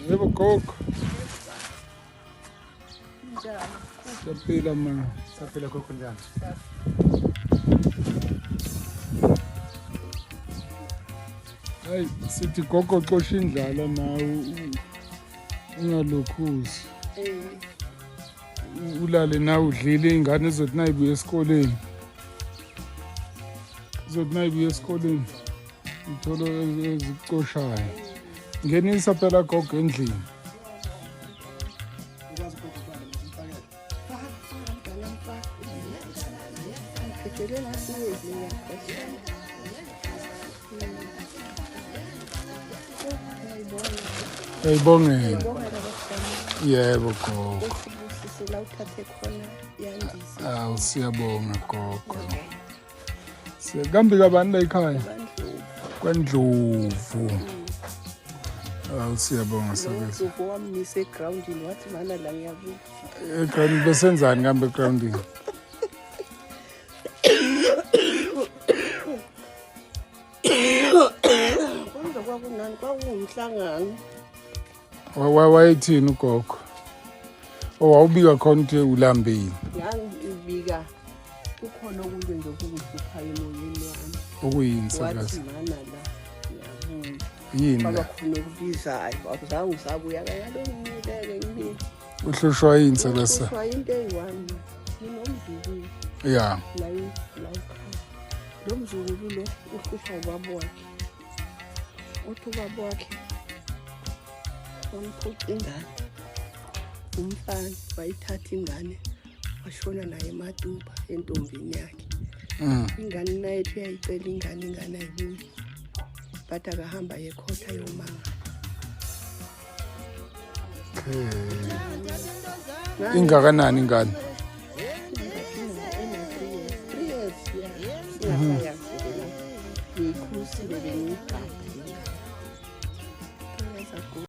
Yebo gogo. Njani? Siyaphila ma. Saphila gogo, njani? Hayi, sithi gogo xosha indlala nawe, ungalokhuzi. Ulale nawe udlile, ingane izothi nayibuya esikoleni. Izothi nayibuya esikoleni uthole ezikucoshayo. Ngenisa phela gogo endlini. Ukwazi gogo ubani umfakele? Faka mntwana, mfaka. Ngiphethelwe ngasiyezi ngiyakhwehlela. Ngiyayibona. Uyayibongela. Ngiyayibongela bafana. Yebo gogo. Usibusise la uthathe khona yandise. Awu, siyabonga gogo. Siyakambi kabani la ekhaya? Bandlovu. KwaNdlovu. Awu, siyabonga sabese. Ndlovu wamisa egrawundini, wathi mana la ngiyabuya. Eground besenzani kambe egroundini? Kodwa kwakunani, kwakuwumhlangano. Wayethini ugogo? Owawubika khona ukuthi ulambile. Ngangibika kukhona okunye nje okukuhluphayo emoyeni wami. Okuyini Wathi sakazi? mana la ngiyabuya. Yini Kwaba la? khona okubizayo, akuzange usabuya kayalo, ngimileke ngimile. Uhlushwa yini sakazi? Kushwa into eyi-one, nginomzukulu. Ya. La la ekhaya. Lo mzukulu lo uhlushwa ubaba wakhe. Uthi ubaba wakhe wamphuca ingane, umfana, wayithatha ingane washona naye eMatuba entombini yakhe. Ingane nayethu uyayicela ingane, ingane ayibuyi, but akahamba yekhotha yomanga. Okay. Ingakanani ingane? Ena 3 years, 3 years, yeah. Singasayazi-ke la ngiyikhulisile, bengiyigada ingane 3 years ago.